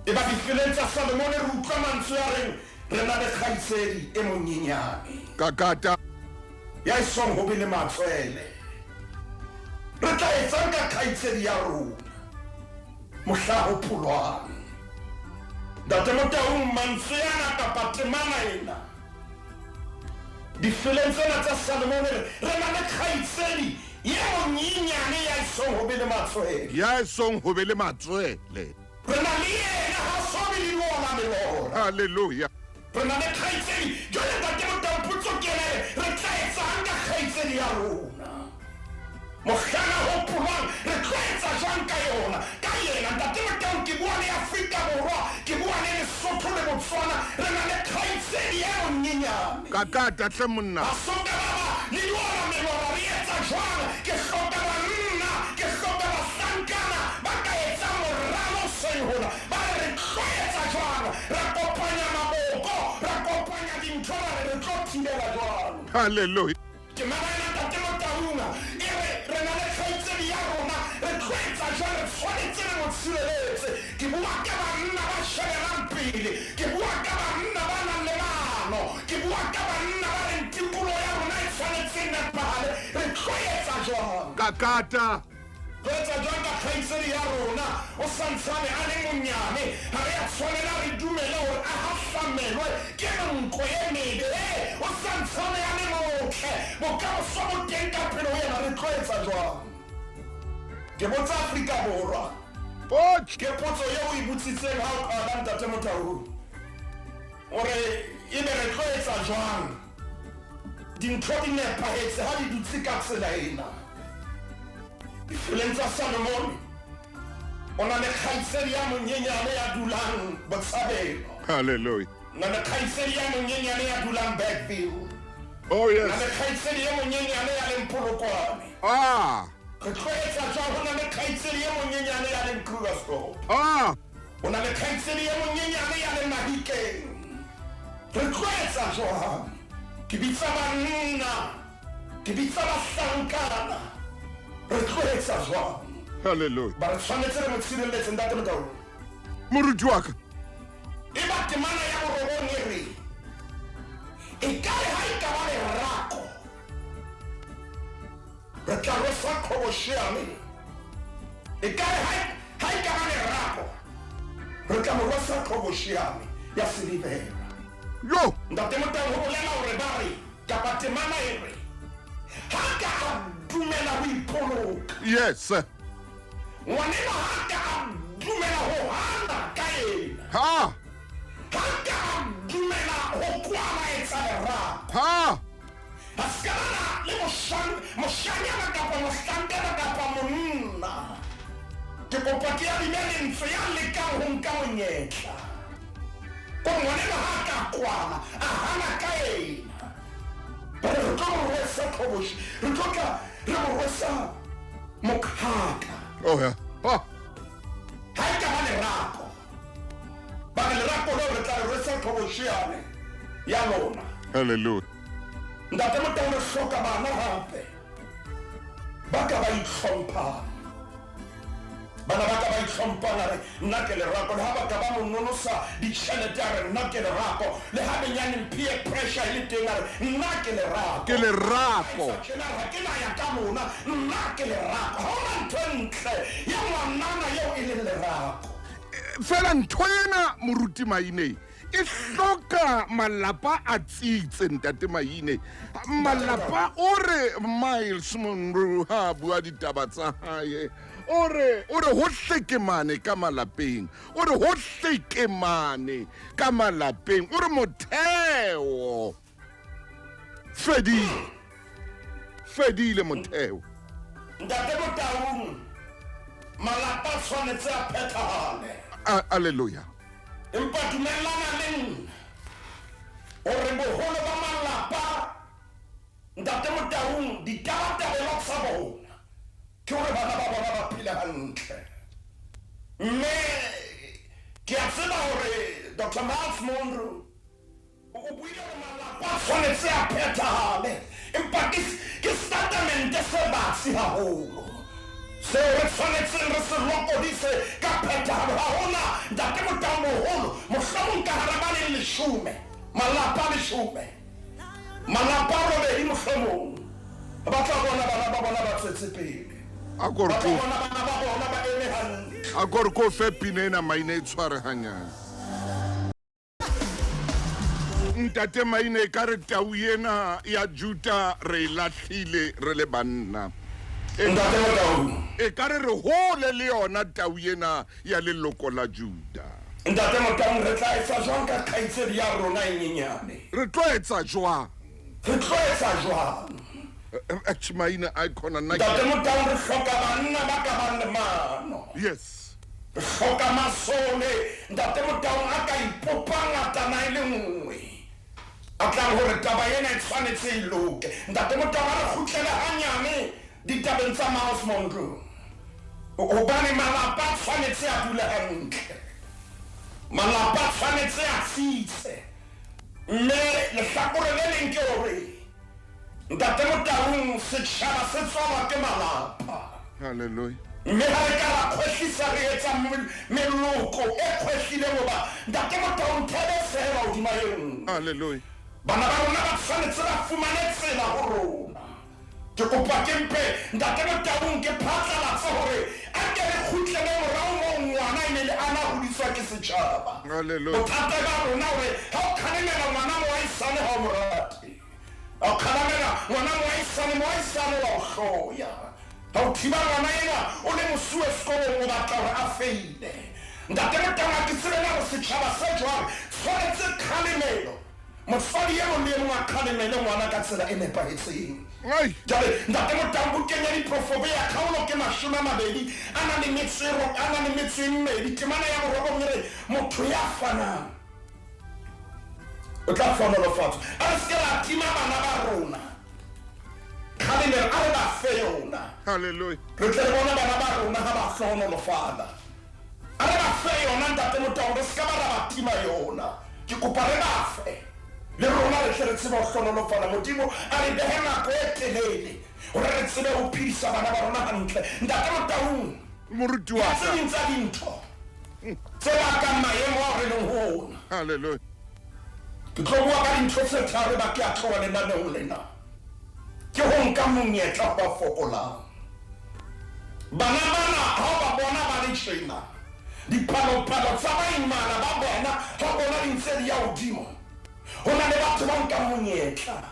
[SPEAKER 4] Eba difeleng tsa Salomone re utlwa mantswe a reng re na le kgaitsedi e monyenyane.
[SPEAKER 1] Kakata.
[SPEAKER 4] Ya esong ho be le matswele. Re tla etsang ka kgaitsedi ya rona mohla ho pholwang? Ntate Motaung, mantswe ana kapa temana ena difeleng tsena tsa Salomone re re na le kgaitsedi ye monyenyane ya esong ho be le matswele.
[SPEAKER 1] Ya esong ho be le matswele.
[SPEAKER 4] Re na le yena ha so be le diona melora.
[SPEAKER 1] Hallelujah.
[SPEAKER 4] Re na le kgaitsedi. Jwale Ntate Motaung, potso ke ena e re, re tla etsang ka kgaitsedi ya rona? Mohlang a hopolwang, re tlo etsa jwang ka yona? Ka yena? Ntate Motaung, ke bua le Afrika Borwa, ke bua le Lesotho le Botswana, re na le kgaitsedi e monyenyane.
[SPEAKER 1] Kakata hle monna.
[SPEAKER 4] Ba so ka ba ba le diona melora, re etsa jwang? Ke hloka banna, ke hloka bahlankana ba ka etsang moralo hoseng hona. Ba re re tlo etsa jwang? Ra kopanya maboko, ra kopanya dintho, ra re re tlo thibela jwang?
[SPEAKER 1] Hallelujah.
[SPEAKER 4] Temana ena Ntate Motaung e re re na le kgaitsedi ya rona, re tlo etsa jwang? Re tshwanetse re mo tshireletse. Ke bua ka banna ba shebelang pele, ke bua ka banna ba nang le maano, ke bua ka banna ba reng tikoloho ya rona e tshwanetse e nepahale. Re tlo etsa jwang?
[SPEAKER 1] Kakata.
[SPEAKER 4] Tlo etsa jwang ka kgaitsedi ya rona? O sa ntsane a le monyane. Ha re a tshwanela re dumele hore a hahlamelwe ke menko e mebe. E, o sa ntsane a le motle. Bokamoso bo teng ka pele ho yena. Re tlo etsa jwang? Ke botsa Afrika Borwa.
[SPEAKER 1] Potso.
[SPEAKER 4] Ke potso eo o e botsitseng ha o qala, Ntate Motaung. O re, ebe re tlo etsa jwang? Dintho di nepahetse ha di dutse ka tsela ena. Difeleng tsa Salomone, o na le kgaitsedi ya monyenyane ya dulang Botshabelo.
[SPEAKER 1] Hallelujah.
[SPEAKER 4] Na le kgaitsedi ya monyenyane ya dulang Bergville.
[SPEAKER 1] Oh
[SPEAKER 4] Na le
[SPEAKER 1] yes.
[SPEAKER 4] kgaitsedi e monyenyane ya leng Polokwane.
[SPEAKER 1] Ah.
[SPEAKER 4] Re tlo etsa jwang? Ho na le kgaitsedi e monyenyane ya leng Krugersdorp.
[SPEAKER 1] Ah.
[SPEAKER 4] Ho na le kgaitsedi e monyenyane ya leng Mahikeng. Re tlo etsa jwang? Ke bitsa banna, ke bitsa bahlankana. Re tlo etsa jwang?
[SPEAKER 1] Hallelujah.
[SPEAKER 4] Ba re tshwanetse re mo tshireletse, Ntate Motaung.
[SPEAKER 1] Moruti wa ka.
[SPEAKER 4] Eba temana ya borobong e re, e ka re ha e ka ba lerako, re tla rwesa qhobosheane. E ka re ha e ka ba lerako, re tla mo rwesa qhobosheane ya silivera.
[SPEAKER 1] Yo.
[SPEAKER 4] Ntate Motaung, ho bolela hore ba re, kapa temana e re, ha ka a dumela ho ipoloka.
[SPEAKER 1] Yes.
[SPEAKER 4] Ngwanenwa ha a ka a dumela ho hana ka ena.
[SPEAKER 1] Ha.
[SPEAKER 4] Ha a ka a dumela ho kwalaetsa lerako.
[SPEAKER 1] Ha.
[SPEAKER 4] A se ka ba na le moshanyana kapa mohlankana kapa monna. Ke kopa ke adime lentswe ya lekang ho nka monyetla. Ko ngwanenwa ha a ka kwala, a hana ka ena. Ba re re tlo mo rwesa qhoboshi, re tlo tla re mo rwesa mokhaka.
[SPEAKER 1] Oh yeah. Oh.
[SPEAKER 4] Ha e ka ba lerako. Ba re lerako leo re tla le rwesa qhoboshiane ya lona.
[SPEAKER 1] Hallelujah.
[SPEAKER 4] Ntate Motau re hloka bana hape ba ka ba itlhomphang. Bana ba ka ba itlhomphang a re nna ke lerako le ha ba ka ba mo nonosa ditjhelete a re nna ke lerako le ha benyaneng peer pressure e le teng a re nna ke lerako.
[SPEAKER 1] Ke lerako.
[SPEAKER 4] Tjena ha ke na ya ka lona nna ke lerako. Ha hona ntho e ntle ya ngwanana eo e leng lerako.
[SPEAKER 1] Fela ntho ena moruti Maine e hloka malapa a tsitse ntate Maine. Malapa o re Miles Monroe ha bua ditaba tsa hae o re o re ho hlekemane ka malapeng, o re ho hlekemane ka malapeng, o re motheo fedile, fedile motheo.
[SPEAKER 4] Ntate Motaung, malapa a tshwanetse a phethahale.
[SPEAKER 1] Alleluia.
[SPEAKER 4] Empa dumellana le nna hore boholo ba malapa Ntate Motaung ditabatabelo tsa bona ke hore bana ba bona ba phele hantle. Mme ke a tseba hore Dr. Miles Monroe o buile hore malapa a tshwanetse a phethahale, empa ke ke setamente se batsi haholo seo re tshwanetseng re se lokodise ka phethahalo. Ha hona Ntate Motaung boholo mohlomong ka hara ba leng leshome, malapa a leshome, malapa a robedi mohlomong ba tla bona bana ba bona ba tswetse pele,
[SPEAKER 1] A ko re
[SPEAKER 4] ba tla
[SPEAKER 1] ko
[SPEAKER 4] bona bana ba bona ba eme hantle.
[SPEAKER 1] a ko re ko fe pina ena Maine e tshware hanyane. Ntate Maine e ka re tau ena ya Juta re e lahlile re le banna.
[SPEAKER 4] Ntate Motaung.
[SPEAKER 1] E ka re re hole le yona tau ena ya leloko la Juda.
[SPEAKER 4] Ntate Motaung, re tla etsa jwang ka kgaitsedi ya rona e nyenyane?
[SPEAKER 1] Re tlo etsa jwang?
[SPEAKER 4] Re tlo etsa jwang?
[SPEAKER 1] Atjhe Maine a khona nna ke.
[SPEAKER 4] Ntate Motaung, re hloka banna ba ka bang le mano.
[SPEAKER 1] Yes.
[SPEAKER 4] Re hloka masole Ntate Motaung a ka ipopa ngatana e le nngwe. A tlang hore taba ena e tshwanetse e loke. Ntate Motaung a re kgutlele hanyane ditabeng tsa Miles Monroe. Hobane malapa a tshwanetse a dule hantle. Malapa a tshwanetse a tsitse. Mme lehlakore le leng ke hore Ntate Motaung setjhaba se tswalwa ke malapa.
[SPEAKER 1] Hallelujah.
[SPEAKER 4] Mme ha re ka ra kgwehlisa re etsa meloko e kgwehlileng hoba Ntate Motaung thebe sehela hodima e nngwe.
[SPEAKER 1] Hallelujah.
[SPEAKER 4] Bana ba rona ba tshwanetse ba fumane tsela ho rona. Ke kopa ke mpe Ntate Motaung ke phatlalatse hore a ke re kgutlele morao moo ngwana e ne le ana hodiswa ke setjhaba.
[SPEAKER 1] Hallelujah.
[SPEAKER 4] Bothata ba rona hore ha o kgalemela ngwana moahisane ha o mo rate. Ha o kgalemela ngwana moahisane, moahisane wa o hloya. Ha o thiba ngwana enwa o le mosuwe sekolong o batla hore a feile. Ntate Motaung ha ke tsebe na hore setjhaba se jwang tshwanetse kgalemelo. Motswadi e mong le e mong a kgalemele ngwana ka tsela e nepahetseng.
[SPEAKER 1] Ai.
[SPEAKER 4] Jwale Ntate Motaung bukeng ya Diprofobeya kgaolo ke 20 a na le metso e a na le metso e mmedi temana ya borobong e re motho ya fanang o tla hlohonolofatswa. A re se ke ra tima bana ba rona kgalemelo, a re ba fe yona.
[SPEAKER 1] Hallelujah.
[SPEAKER 4] Re tle re bone bana ba rona ha ba hlohonolofala. A re ba fe yona Ntate Motaung, re se ka ba ra ba tima yona. Ke kopa re ba fe le rona re tle re tsebe ho hlohonolofala. Modimo a re behe nako e telele hore re tsebe ho phedisa bana ba rona hantle. Ntate Motaung,
[SPEAKER 1] Moruti wa
[SPEAKER 4] ya tse
[SPEAKER 1] ka.
[SPEAKER 4] ding tsa dintho tse bakang maemo ao re leng ho ona.
[SPEAKER 1] Hallelujah.
[SPEAKER 4] Ke tlo bua ka dintho tse tharo ba ke a tloha lenaneong lena. Ke ho nka monyetla ho ba fokolang. Bana bana ha o ba bona ba le tjena, dipalopalo tsa baimana ba bona ha o bona di ntse di ya hodimo. Ho na le batho ba nkang monyetla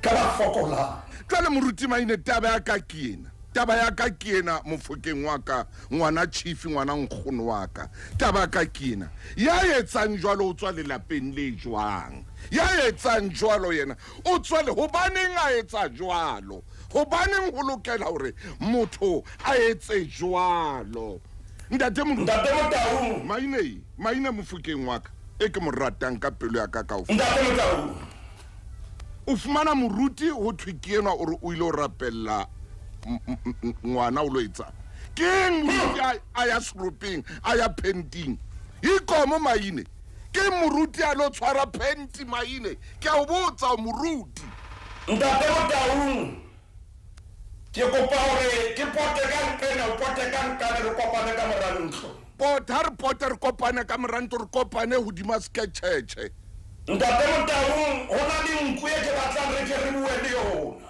[SPEAKER 4] ka ba fokolang.
[SPEAKER 1] Jwale moruti Maine, taba ya ka ke ena. Taba ya ka ke ena mofokeng wa ka, ngwana chief, ngwana nkgono wa ka. Taba ya ka ke ena. Ya etsang jwalo o tswa lelapeng le jwang? Ya etsang jwalo yena o tswa le hobaneng a etsa jwalo? Hobaneng ho lokela hore motho a etse jwalo? Ntate Moruti.
[SPEAKER 4] Ntate Motaung.
[SPEAKER 1] Maine, Maine mofokeng wa ka, e ke mo ratang ka pelo ya ka kaofela.
[SPEAKER 4] Ntate Motaung.
[SPEAKER 1] O fumana moruti ho thwe ke enwa o re o ile ho rapella ngwana o lo etsang. Keng moruti a ya seropeng, a ya penting. Ikomo Maine. Ke moruti a lo tshwara penti Maine. Ke a o botsa o moruti.
[SPEAKER 4] Ntate Motaung, ke kopa hore ke pote ka nqena, o pote ka nqane, re kopane ka mora ntlo.
[SPEAKER 1] Pota, re pote, re kopane ka mora ntlo, re kopane hodima sketcheche.
[SPEAKER 4] Ntate Motaung, ho na le nku e ke batlang re ke re bue le yona.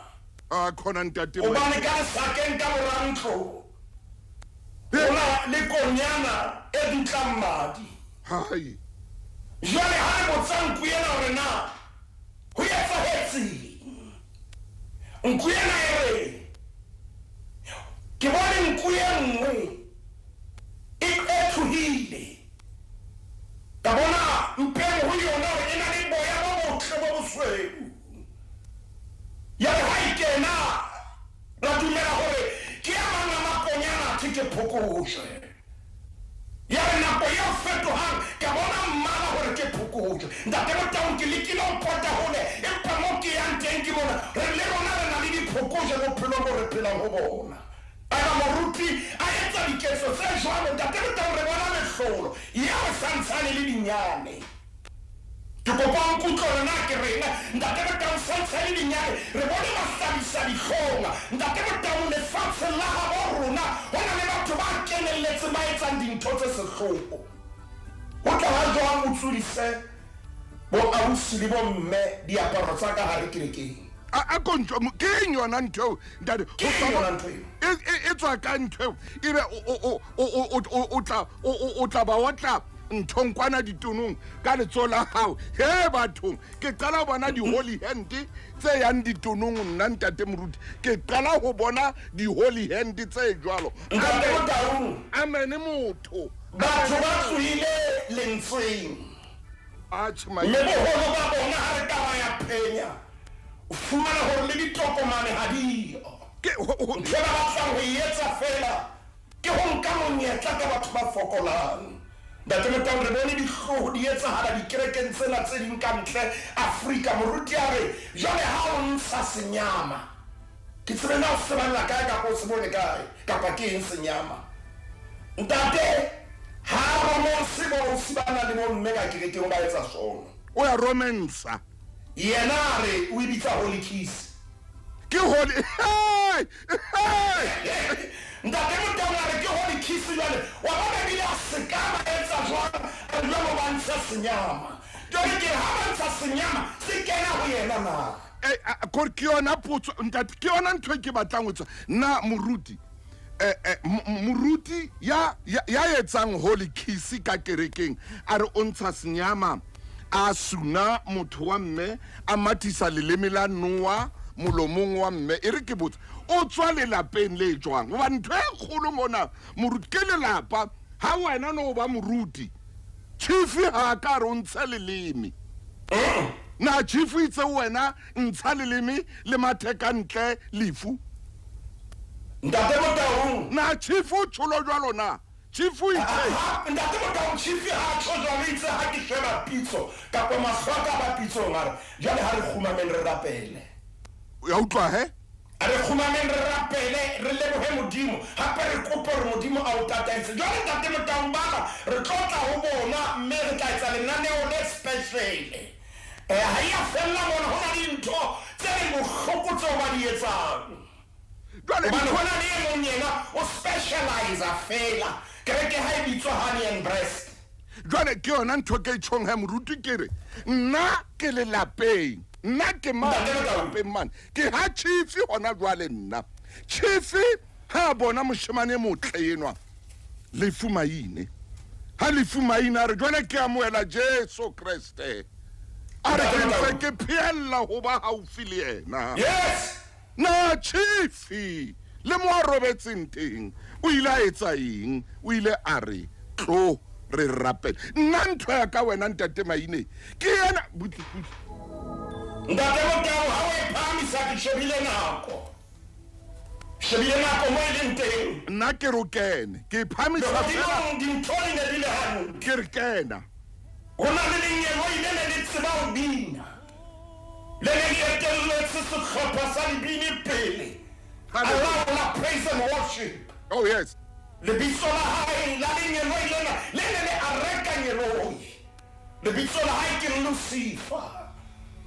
[SPEAKER 1] A khona ntate.
[SPEAKER 4] Hobane ka lesakeng ka mora ntlo, ho na le konyana e dutlang madi.
[SPEAKER 1] Hai.
[SPEAKER 4] Jwale ha re botsa nku ena hore na ho etsahetseng, nku ena e re, ke bone nku e nngwe e qethohile. Ka bona mpeng ho yona hore e na le boya bo botle bo bosweu. Ya re ha e kena, ra dumela hore ke a mang a makonyana athe ke phokojwe. Ya re nako eo fetohang, ka bona mmala hore ke phokojwe. Ntate Motaung, ke lekile ho pota hole, empa moo ke yang teng ke mona, re le rona re na le diphokojwe bophelong bo re phelang ho bona. Eba moruti a etsa diketso tse jwalo, Ntate Motaung, re bona mehlolo ya ho santsane le dinyane. Ke kopa o nkutlwe hore na ke reng. Ntate Motaung, santsane dinyane, re bone mahlabisa dihlong. Ntate Motaung, lefatsheng la habo rona ho na le batho ba kenelletseng ba etsang dintho tse sehloho. Ho tla ha jwang o tsodise bo ausi le bo mme diaparo tsa ka hare kerekeng?
[SPEAKER 1] A ko ntho, ke eng yona ntho eo, ntate?
[SPEAKER 4] Ke eng yona ntho eo?
[SPEAKER 1] E tswa ka ntho eo, ebe o tla ba otla nthong kwana ditonong ka letsoho la hao. He bathong, ke qala ho bona di-holy hand tse yang ditonong nna ntate Moruti. Ke qala ho bona di-holy hand tse jwalo.
[SPEAKER 4] Ntate Motaung.
[SPEAKER 1] Amen motho.
[SPEAKER 4] Batho ba tsohile lentsweng.
[SPEAKER 1] Atjhe,
[SPEAKER 4] Mme boholo ba bona ha re ka ba ya phenya, o fumana hore le ditokomane ha diyo. Ntho e ba batlang ho e etsa feela ke ho nka monyetla ka batho ba fokolang. Ntate Motaung, re bone dihlooho di etsahala dikerekeng tsena tse ding ka ntle Afrika. Moruti a re, jwale ha o ntsha senyama, ke tsebe na o se balla kae kapa o se bone kae, kapa ke eng senyama. Ntate, ha romonse bo ausi ba na le bo mme ka kerekeng o ba etsa sono.
[SPEAKER 1] O ya romensa.
[SPEAKER 4] Yena a re o e bitsa holy kiss.
[SPEAKER 1] Ke holy, hey, hey.
[SPEAKER 4] Ntate Motaung a re ke holy kiss jwale. Wa bona ebile a se ka ba etsa jwang, a re jwale ba ntsha senyama. Jwale ke ha ba ntsha senyama, se kena ho yena na?
[SPEAKER 1] Kore ke yona potso, ntate, ke yona ntho e ke batlang ho tswa. Na moruti, moruti ya etsang holy kiss ka kerekeng, a re o ntsha senyama, a suna motho wa mme, a mathisa leleme la noa molomong wa mme. E re ke botse, o tswa lelapeng le jwang? Hobane ntho e kgolo mona, moruti, ke lelapa. Ha wena no ba moruti, chief ha ka re o ntshe leleme. Na chief itse wena ntsha leleme le mathe ka ntle lefu?
[SPEAKER 4] Ntate Motaung.
[SPEAKER 1] Na chief o tsholo jwalo na? Chief o itse.
[SPEAKER 4] Ntate Motaung, chief ha tjho jwalo, itse ha ke sheba pitso kapa mahlo a ka ba pitsong, a re jwale ha re kgumameng re rapele.
[SPEAKER 1] Ya utlwa he?
[SPEAKER 4] A re kgumameng re rapele, re lebohe Modimo, hape re kope hore Modimo a o tataise. Jwale Ntate Motaung, bana re tlo tla ho bona mme re tla etsa lenaneo le special. Ha e a fella mona, ho na le dintho tse leng bohloko tseo ba di etsang.
[SPEAKER 1] Jwale
[SPEAKER 4] Hobane ho na le e mong yena o specializer fela. Kereke ha e bitswa Honey and Breast.
[SPEAKER 1] Jwale ke yona ntho ke tjhong ha moruti ke re, nna ke lelapeng, nna ke mane lelapeng mane. Ke ha chief hona jwale nna. Chief ha bona moshemane e motle enwa, Lefu Maine. Ha Lefu Maine a re jwale ke amohela Jesu Kreste. A re ke ntse ke phehella ho ba haufi le yena.
[SPEAKER 4] Yes.
[SPEAKER 1] Na chifi le mo a robetseng teng o ile a etsa eng? O ile a re tlo re rapele. Nna ntho ya ka wena ntate Maine ke ena butle butle.
[SPEAKER 4] Ntate Motau, ha o e phahamisa ke shebile nako. Shebile nako mo e leng teng.
[SPEAKER 1] Nna ke re o kene. Ke e phahamisa fela.
[SPEAKER 4] Lehodimong dintho di ne di le hantle.
[SPEAKER 1] Ke re kena.
[SPEAKER 4] Ho na le lengeloi le ne le tseba ho bina. Le ne le etelletse sehlopha sa dibini pele. A laola praise and worship.
[SPEAKER 1] Oh yes.
[SPEAKER 4] Lebitso la hae la lengeloi lena le ne le areka ngeloi. Lebitso la hae ke Lucifer.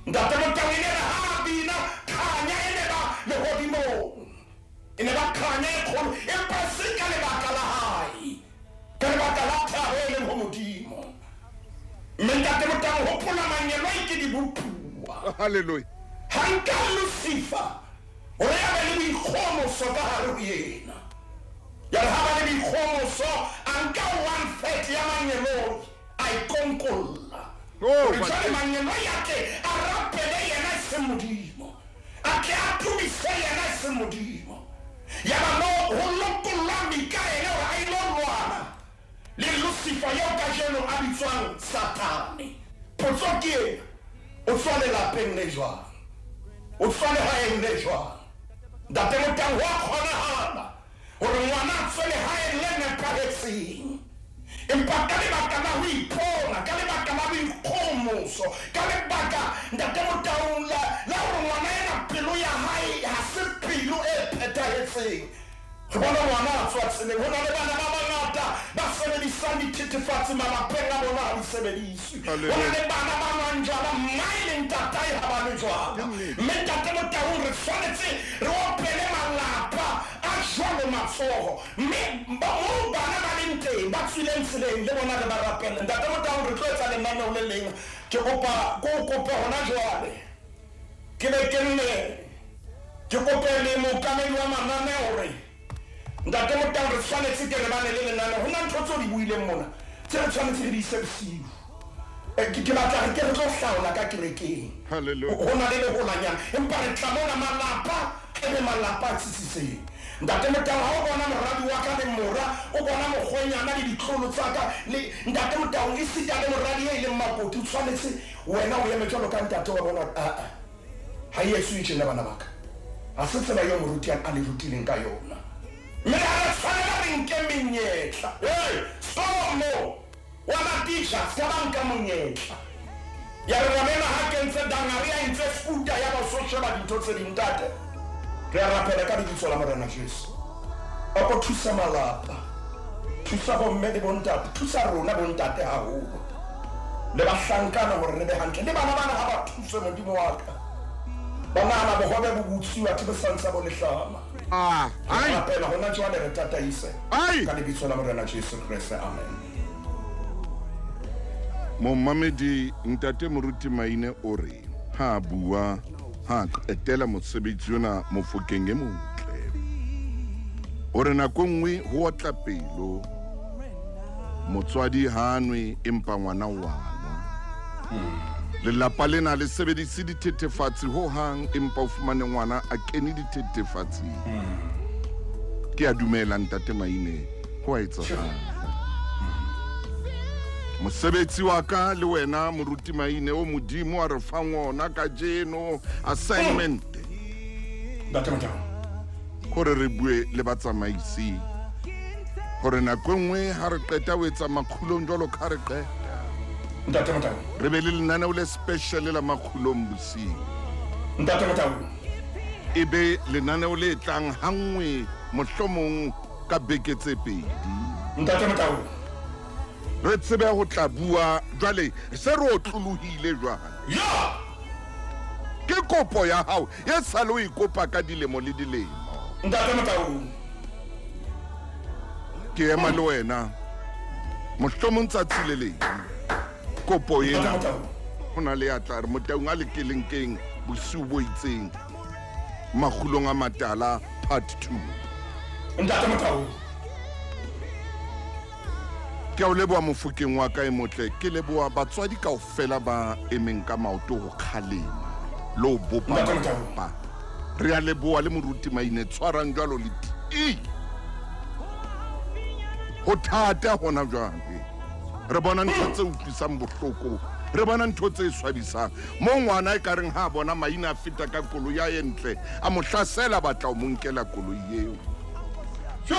[SPEAKER 4] Ntate Motau e ne re ha a bina khanya e ne ba lehodimong. E ne ba khanya e kgolo empa e seng ka lebaka la hae. Ka lebaka la thabo e leng ho Modimo. Mme Ntate Motau hopola mangeloi ke dibopuwa.
[SPEAKER 1] Hallelujah.
[SPEAKER 4] Ha nka Lucifer hore a be le boikgohomoso ka hare ho yena. Ya re ha ba le boikgohomoso, a nka one third ya mangeloi, a ikonkolla.
[SPEAKER 1] Oh,
[SPEAKER 4] Hore jwale
[SPEAKER 1] bathong.
[SPEAKER 4] mangeloi a tle a rapele yena e seng Modimo. A tle a tumise yena e seng Modimo. Yaba moo ho lokollwa Mikaele hore a ilo lwana le Lucifer eo kajeno a bitswang Satane. Potso ke ena, o tswa lelapeng le jwang? O tswa lehaeng le jwang? Ntate Motau, ho a kgonahala hore ngwana a tswe lehaeng le nepahetseng. Empa ka lebaka la ho ipona, ka lebaka la boikgohomoso, ka lebaka, Ntate Motau, la, la hore ngwana ena pelo ya hae ha se pelo e phethahetseng. Re bona ngwana a tswa tseleng. Ho na le bana ba bangata ba sebedisang dithethefatsi malapeng a bona ha di sebediswe. Ho na le bana ba nwang jwala, mmae le ntatae ha ba nwe jwala. Mme Ntate Motaung, re tshwanetse re opele malapa a jwalo matsoho. Mme moo bana ba leng teng, ba tswileng tseleng, le bona re ba rapelle. Ntate Motaung, re tlo etsa lenaneo le leng. Ke kopa, ke o kope hona jwale. Ke be ke nne ke kope le mookamedi wa mananeo hore Ntate Motau, re tshwanetse ke re bane le lenaneo. Ho na ntho tseo di buileng mona tse re tshwanetse re di ise bosiu. Ke ke batla re ke re tlo hlaola ka kerekeng.
[SPEAKER 1] Hallelujah.
[SPEAKER 4] Ho na le leholanyana empa re tla mona malapa e be malapa a tsitsitseng. Ntate Motau, ha o bona moradi wa ka le mora, o bona mokgwenyana le ditlolo tsa ka le Ntate Motau, esita le moradi e leng makoti, o tshwanetse wena o eme jwalo ka ntate wa bona. Aa, ha e etsuwe tjena bana ba ka. Ha se tsela eo moruti a le rutileng ka yona. Mme ha re tshwanela re nke menyetla. Hey, stop moo. Wa matitjha, se ka ba nka monyetla. Ya re ngwana ha kentse dangare a entse scooter ya ba so sheba dintho tse ding ntate. Re a rapela ka lebitso la Morena Jesu. A ko thusa malapa. Thusa bomme le bontate, thusa rona bontate haholo. Le bahlankana hore re be hantle. Le bana bana ha ba thuswe Modimo wa ka. Ba nahana bohobe bo butsuwa ke bo santsa bo lehlama.
[SPEAKER 1] Ah,
[SPEAKER 4] Re
[SPEAKER 1] ai.
[SPEAKER 4] rapela hona jwale re tataise
[SPEAKER 1] Ai.
[SPEAKER 4] ka lebitso la Morena Jesu Kreste. Amen.
[SPEAKER 1] Momamedi Ntate Moruti Maine o re ha a bua ha a qetela mosebetsi ona Mofokeng e motle. O re nako e nngwe ho otla pelo motswadi ha a nwe empa ngwana o a nwa. Lelapa lena le sebedise dithethefatsi ho hang empa o fumane ngwana a kene dithethefatsing. Ke a dumela Ntate Maine ho a etsahala. Mosebetsi wa ka le wena Moruti Maine o Modimo a re fang ona kajeno assignment
[SPEAKER 4] Ntate Motau.
[SPEAKER 1] hore re bue le batsamaisi hore nako e nngwe ha re qeta ho etsa makgulong jwalo ka ha re qeta
[SPEAKER 4] Ntate Motau.
[SPEAKER 1] re be le lenaneo le special la makgulong bosiu.
[SPEAKER 4] Ntate Motau.
[SPEAKER 1] E be lenaneo le tlang hanngwe mohlomong ka beke tse pedi.
[SPEAKER 4] Ntate Motau.
[SPEAKER 1] Re tsebe ho tla bua jwale se re otlolohile jwale.
[SPEAKER 4] Ya!
[SPEAKER 1] Ke kopo ya hao e sale o e kopa ka dilemo le dilemo.
[SPEAKER 4] Ntate Motau.
[SPEAKER 1] Ke ema le wena mohlomong tsatsi le leng kopo
[SPEAKER 4] Ntate
[SPEAKER 1] ena
[SPEAKER 4] Motau.
[SPEAKER 1] ho na le ya tla re Motaung a le kelenkeng bosiu bo itseng makgulong a matala part 2.
[SPEAKER 4] Ntate Motau.
[SPEAKER 1] Ke a o leboha Mofokeng wa ka e motle. Ke leboha batswadi kaofela ba emeng ka maoto ho kgalema le ho bopa
[SPEAKER 4] Ntate Motau.
[SPEAKER 1] malapa. Re a leboha le moruti Maine, tshwarang jwalo le tiile. Ho thata hona jwale. Re bona ntho tse utlwisang bohloko, re bona ntho tse swabisang. Mo ngwana e ka reng ha a bona Maine a feta ka koloi ya e ntle, a mo hlasela, batla ho mo nkela koloi eo.
[SPEAKER 4] Jo!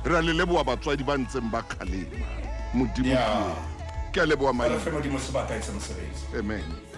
[SPEAKER 1] Re a le leboha batswadi ba ntseng ba kgalema. Modimo
[SPEAKER 4] Yeah.
[SPEAKER 1] ke a leboha
[SPEAKER 4] Re
[SPEAKER 1] Maine.
[SPEAKER 4] fe Modimo sebaka etse mosebetsi.
[SPEAKER 1] Amen.